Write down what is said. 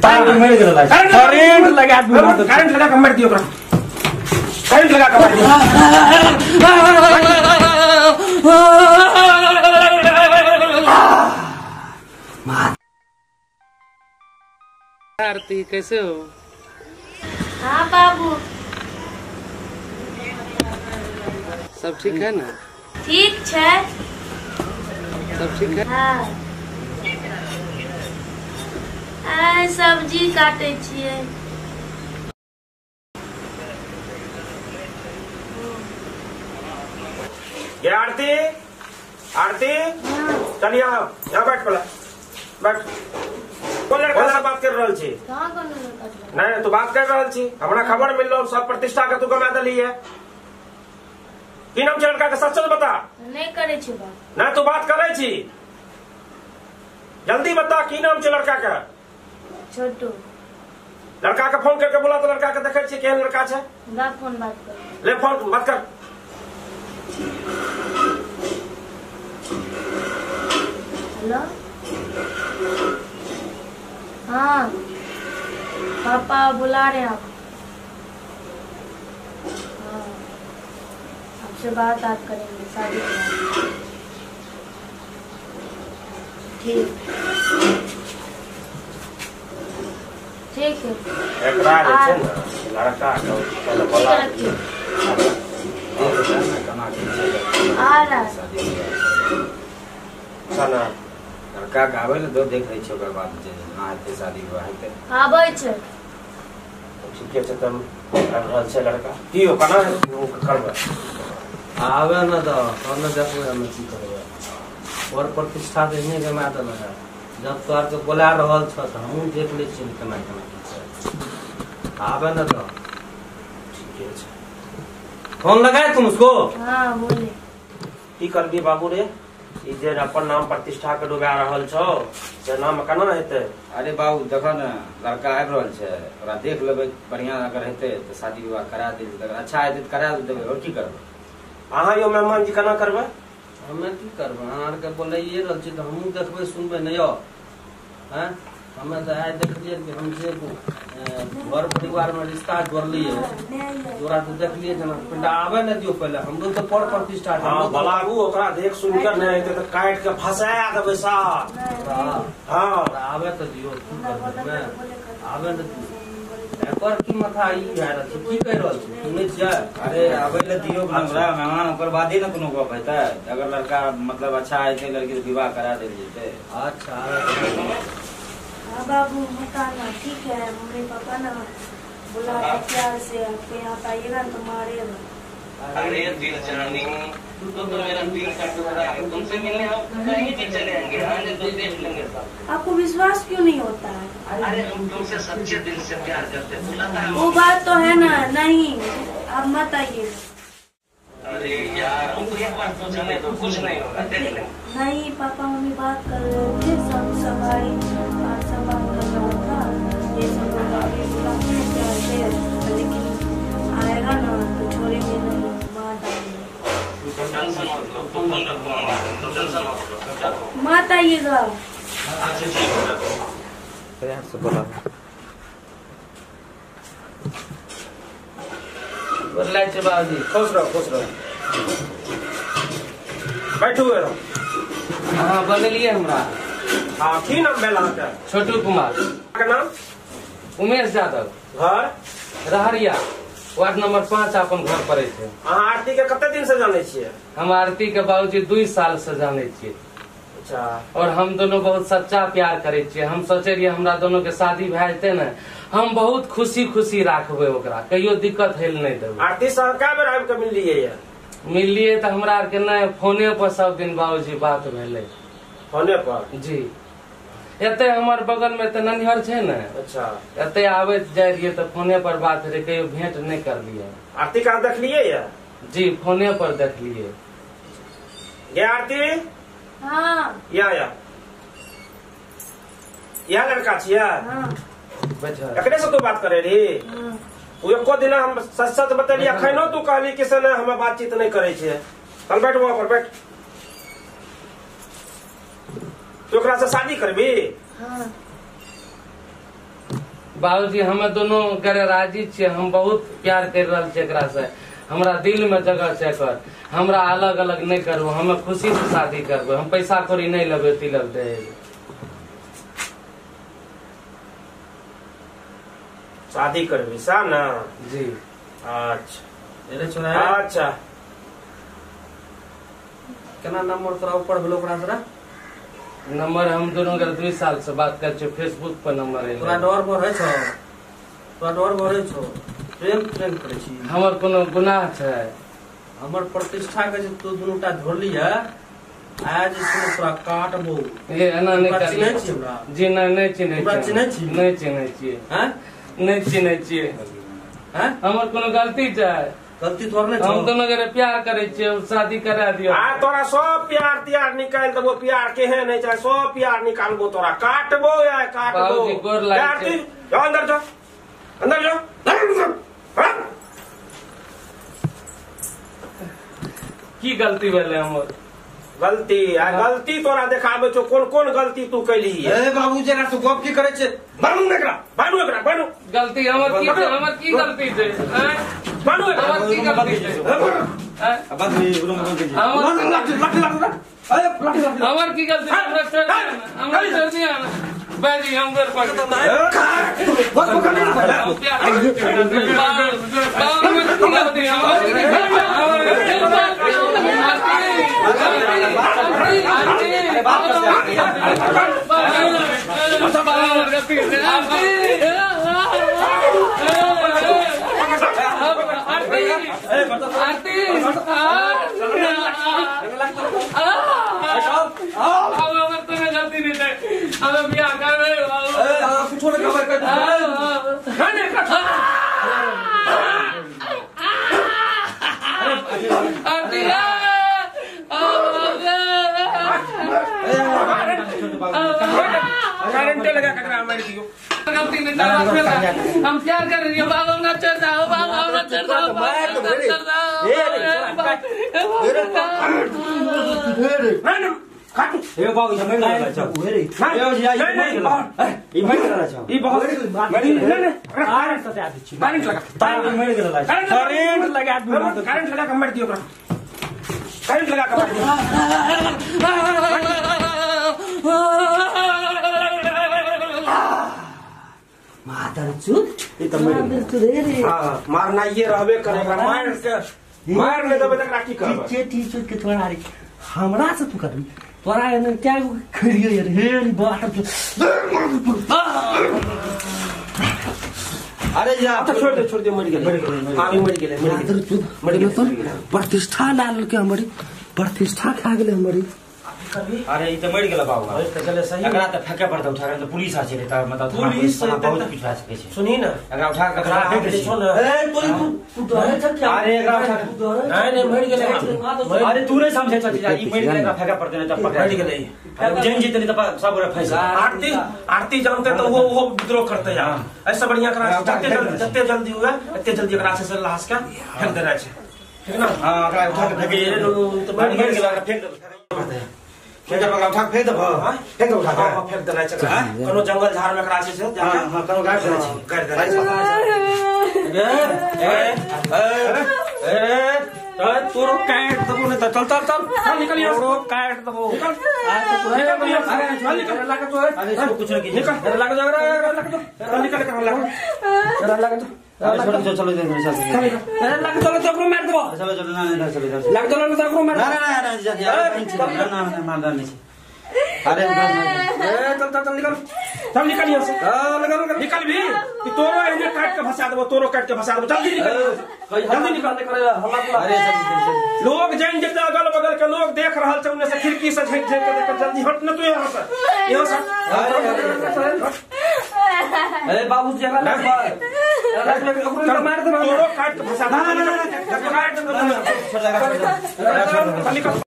मर गेल करंट लगा दियो, करंट लगा के मार दियो ओकरा, करंट लगा के मार दियो। आरती कैसे हो? हाँ बाबू सब ठीक है ना? ठीक है, सब ठीक है। हाँ आ सब्जी काटे छियै। ये आरती, आरती चलिए यहाँ बैठ, पहले बैठ। कोन लड़का से बात कर रहल छी? कहाँ कोन लड़का से? नहीं तू बात कर रहल छी, हमरा खबर मिललो सब प्रतिष्ठा के तू गमा देली है। की नाम छै लड़का के, सच सच बता। नहीं करे छी बात। नहीं तू बात करे छी, जल्दी बता की नाम छै लड़का के? छोटू। लड़का के फोन करके बोला तो लड़का के देखे छी केहन लड़का छै। ला फोन बात कर, ले फोन बात कर। हेलो हाँ पापा बुला रहे हैं आपको। हाँ आपसे बात बात करेंगे शादी के। ठीक ठीक है। एकरा जे छै ने लड़का के पहले बोला आ रहा है चला लड़का के आबै ले दो, देख लै छी ओकर बाद जे ना हेतै शादी विवाह हेतै। आबै छै ठीके छै। तब आबि रहल छै लड़का की हो केना करबै? आबे न दो तब न देखबै हम की करबै। और प्रतिष्ठा तऽ एहने गमा देलक है। जब तोहर के बोला रहल छ तऽ हमहूँ देख लै छियै केना केना की छै। आबे न दो ठीके छै। फोन लगाए तुम उसको? हाँ बोले। की करबी बाबू रे, ई जे अपन नाम प्रतिष्ठा के डुबा रहल छौ से नाम केना हेतै? अरे बाबू देखो ने लड़का आबि रहल छै, ओकरा देख लेबै, बढ़िया अगर हेतै तऽ शादी विवाह करा देल, अगर अच्छा हेतै तऽ करा देबै, और की करबै? अहाँ यौ मेहमान जी केना करबै? हमे की करबै, अहाँ आरके बोलाइए रहल छी तऽ हमहूँ देखबै सुनबै ने यौ। आँय हमे तऽ आइ देखलियै कि हम जे घर परिवारमे रिश्ता जोड़लियै तोरा तऽ देखलियै जेना पिंडा आबै ने दियौ पहिले, हमरो तऽ पर प्रतिष्ठा छै। हाँ बलाबू ओकरा देख सुन के नहि हेतै तऽ काटि के फंसा देबै साफ। हाँ आबै तऽ दियौ, की करबै, आबै ने दियौ। एकर की माथा ई भए रहल छै, की कहि रहल छै सुनै छियै? अरे आबै लए दियौ हमरा मेहमान, ओकर बादे ने कोनो गप हेतै। अगर लड़का मतलब अच्छा हेतै लड़की के विवाह करा देल जेतै। अच्छा हाँ बाबू मत आना ठीक है। मम्मी पापा ना बुला रहे प्यार से, आपको यहाँ पे आइएगा तो मारेगा। अरे दिल जानी तू तो मेरा दिल का टुकड़ा है, तुमसे मिलने हम कहीं भी चले आएंगे, आने दो देख लेंगे सब। आपको विश्वास क्यों नहीं होता है? अरे हम तुमसे सच्चे दिल से प्यार करते हैं। वो बात तो है ना। नहीं आप मत आइए। अरे यार हमको एक बार तो जाने दो, कुछ नहीं होगा, देख लेंगे। नहीं पापा मम्मी बात कर रहे थे, सब सब भाई सब बात कर रहा था, ये सब लोग आगे बुलाते हैं प्यार से, लेकिन आएगा ना तो छोड़ेंगे नहीं, मार डालेंगे। टेंशन मत लो, तुम फोन रखो, तुम टेंशन मत लो, मत आइएगा। अच्छा ठीक है, प्यार से बोला बोलाइ छै बाबूजी। खुश रहो खुश रहो, बैठू। हाँ बनेलियै हमरा। हाँ की नाम भेल अहाँके? छोटू कुमार। के नाम? उमेश यादव। घर? रहरिया, वार्ड नंबर 5 अपन घर पड़ै छै। अहाँ आरती के कते दिन से जानै छियै? हम आरती के बाबूजी 2 साल से जानै छियै। अच्छा। और हम दोनों बहुत सच्चा प्यार करै छियै। हम सोचे रहियै हमरा दोनों के शादी भए जेतै ने, हम बहुत खुशी खुशी राखबै ओकरा, कहियो दिक्कत हेल नहि देबै। आरती से अहाँ कै बेर आबि के मिललियै? मिललियै तऽ हमरा आरके नहि, फोने पर सब दिन बाबूजी बात भेलै। फोने पर? जी। एते हमर बगल में तऽ ननिहर छै ने। अच्छा। एते आबैत जाइ रहियै तऽ फोने पर बात रहे, कहियो भेंट नहि करलियै। आरती के देखलियै? जी फोने पर देखलियै। गे आरती? हाँ। या या यह लड़का छियै? हाँ। एकरे से तू बात करे रही? हाँ। ओ एको दिना हम सच सच बतेलियै, अखनो तू कहली कि से नहि हम बातचीत नहि करै छियै। चल बैठ वहाँ पर बैठ। तू ओकरा से शादी करबी? हाँ। बाबूजी हमें दोनों करे राजी छियै, हम बहुत प्यार कर रहल छियै एकरा से, हमरा दिल में जगह छै एकर, हमरा अलग अलग नहीं करबो, हमें खुशी से शादी करबो, हम पैसा कौड़ी नहीं लेबै तिलक दहेज। शादी करबी सा ना? जी। अच्छा अच्छा, केना नंबर तोरा ऊपर भेलो ओकरा से? नंबर हम दोनों के 2 साल से बात कर छियै, फेसबुक पर नंबर है। तोरा डर भरै छौ? तोरा डर भरै छौ? प्रेम प्रेम करै छी? हमर कोनो गुनाह छै? हमर प्रतिष्ठा के जे तू दुनूटा धोरली है, आज से तोरा काटबो। ये एना नहीं कर। चिन्है छी हमरा? जी नहीं, नहीं चिन्है छी। चिन्है छी? नहीं चिन्है छियै। हैं? नहीं चिन्है छियै। हैं? हमर कोनो गलती छै? गलती तोर नहीं छौ। हम दोनों के प्यार करै छियै, शादी करा दियो। आ तोरा सब प्यार त्यार निकाल देबो, प्यार केहन नहीं छै सब प्यार निकालबो, तोरा काटबो या काटबो। बाबूजी गोर लागै छै। जाओ अंदर जाओ, अंदर जाओ। की गलती भेलै हमर? गलती आ गलती तोरा देखाबै छौ कोन कोन गलती तू कैली। ए बाबूजी एकरा से गप की करै छै? बानू एकरा, बानू एकरा, बानू। गलती हमर की छै? हमर की गलती छै? हैं? बानू एकरा। हमर की गलती छै? हैं? बस रूम बंद कीजिए। हमर की गलती? हमरा छोड़ दिया, हमरा छोड़ दिया ना। बाजी हम घर पर बस पकड़ हम प्यार कर रही हो बाबा, ना चढ़ जाओ बाबा, ना चढ़ जाओ। करंट लगा के मार दियो। मारना ये रहबे करेगा, मार के मार ले देबे तकरा की करबे? टीचर के तोरा रे हमरा से तू करबी, तोरा एने क्या खड़ियो यार हे बाहर। अरे जा छोड़ दे, छोड़ दे, मर गेलै। हां मर गेलै, मर गेलै, मर गेलै। प्रतिष्ठा लाल के हमरी प्रतिष्ठा खा गेलै हमरी। अरे ई त मर गेल बाबू। चले सही एकरा त फेके पड़तौ, उठा के पुलिस आ छै त मतलब पुलिस बहुत कुछ भए सकै छै। सुनी ना, एकरा उठा के एकरा फेंक दे छो ना। ए तोरी तू डरे छ क्या? अरे एकरा उठा नहीं नहीं मर गेलै। अरे तू नहीं समझै छ, ई मर गेलै, एकरा फेके पड़तै नै त पकड़ मर गेलै। जन जीतली त सब गोरा फंस। आरती आरती जानते तो वो विद्रोह करते यार। ऐसा बढ़िया करा जते जल्दी हुआ इतने जल्दी एकरा से लाश के फेंक देना छै, ठीक ना? हां एकरा उठा के फेंक दे, मर गेलै, एकरा फेंक दे, फेंक दे, उठा के फेंक दे, फेंक दे, उठा के फेंक देना छै। कोनो जंगल झाड़ में एकरा छै से जाके हां कोनो गाड़ देना छै, गाड़ देना छै। ए ए ए ए तोरो काट देबो नै त चल चल चल निकल यहाँ, तोरो काट देबो। निकल निकल निकल लगा तो अरे इसको कुछ नहीं निकल लगा जा लगा तो निकल निकल लगा लगा तो चलो चलो चलो लगा चलो तो मार देबो। चलो चलो ना ना चलो चलो लग चलो ना तो मार ना ना ना ना ना मारना नहीं। अरे ए चल चल चल निकल चल निकल यहां से निकल निकल भी कि तोरो एने काट के फंसा देबो, तोरो काट के फंसा देबो। जल्दी निकल, जल्दी निकल। अरे लोग जान जेते अगल बगल के लोग देख रहल छै उने से खिड़की से झांक झांक के देख। जल्दी हट न तू यहां से, यहां से। अरे बाबूजी हमरा मार देबो, तोरो काट के फंसा देबो। ना ना ना काट देबो।